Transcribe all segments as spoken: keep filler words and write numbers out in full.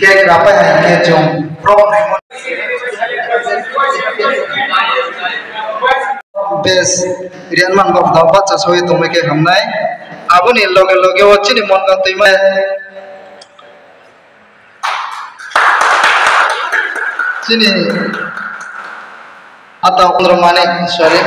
Cake rapai hai khe chung bro best rianman bak dao bahcha soi tongmai khe hamnai. Abo ni loge loge wo chini Mon Kang Tuimai, chini ata Chandra Manik, sorry.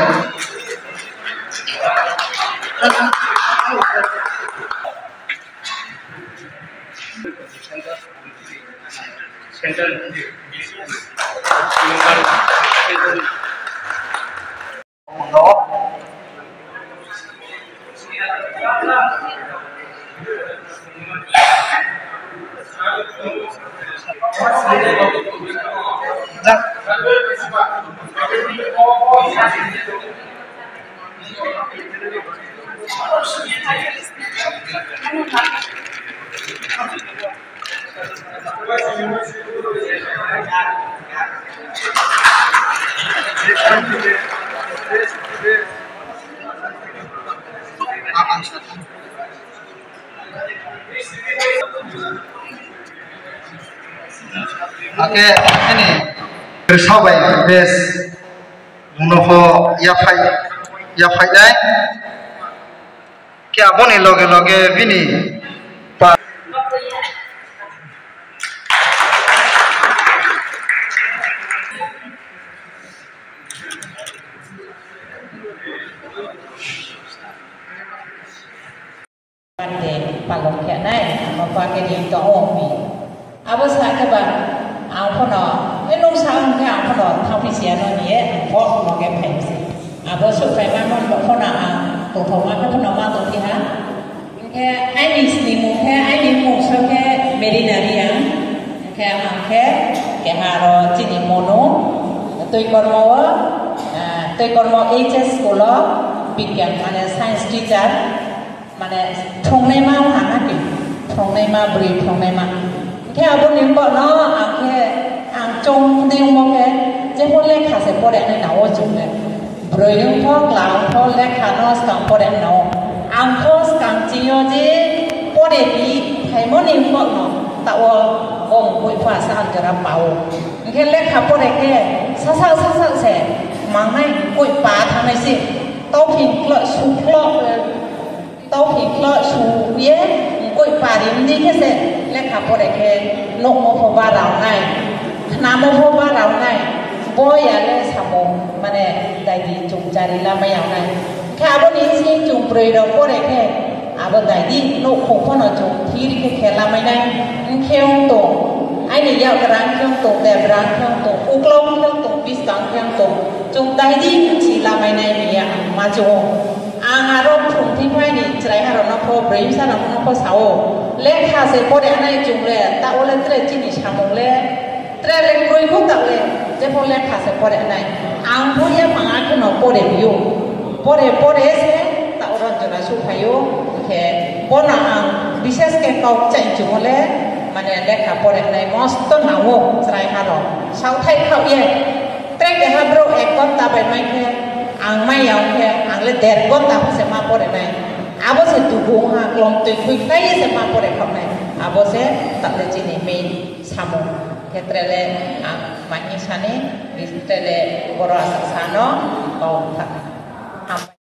Akhe chini Rsa bai best bung no pho yaphai, yaphai nai. Khe abo ni loge loge bini pa Birthday palon khe nai, amo pa khe ni tong ou mi. Abo sa khe ba, ang pho no, e nung sa ong khe ang pho no thanngphi si ya no ni ye, ang pho no khe phai se. Abo souhphaima mon bo pho no ang tongthaoma khe pho no ma tongphi ha. Hing khe aini snimung khe, aini mmung so khe Merina Reang. Hing khe ang khe keha aro chini Monu, Toikormo wo, ah, Toikormo H S school wo bigyan mane science teacher. Mane, phrungnaima ong ha na khe, phrungnaima, broi phrungnaima. Khe abo ni bo no, ang khe, ang choung dei ongmo khe, jepho lekha se pore nai nang ou chung le. Broi ong pho, kla ong pho, lekha no skang pore nang ou. Ang pho skang chini yo je pore di phaimo ni bo no, taoh wo, ong koi pho asa ang jora pa ou. Hing khe lekha pore khe, sasaoh sasaoh se, mangnai koi pa thanngnai se, tauphing klo, suklo, tauphing klo su ye, koi pari mdi khe se lekha pore khe nuhmo pho ba rao nai, khnamo pho ba rao nai, bo ya le samung mane dai di chung chari lamai ya nai. Khe abo ni sing chung broi rao pore khe, abo dai di nouhkhong pho no chung thir khe khe lamai nai, hing khe ong tong, aini yak rang khe ong tong, deb rang khe ong tong, uklau khe ong tong, buskang khe ong tong, chung dai di si lamai nai hing ye ang ma chung ou. Ang aro phrung thing phai ni chraiha rao no pho, broi bsa rao no pho sa ou. Lekha se pore nai chung le, taoh wo le tre chini samung le, tre le kroi pho taoh le, jepho lekha se pore nai. Ang pho ya manga khe no pore bi ou. Pore, pore se, taoh ron jora suhphai ou. Khe, bo no ang, bises khe kau kchai chung le, mane lekha pore nai mosto nang ou, chraiha rao. Saohthaih khaoh ye. Tre keha brouh ek ghonta bai mai khe, ang mai ya ong khe, ang le der ghonta pho se ma pore nai. Abo se dugu ong ha, klom tui khui khlai ye se ma pore khaoh nai. Abo se taoh le chini main samung. Khe tre le ang ma hing sa ni, tre le boro asa sa no, kau tha.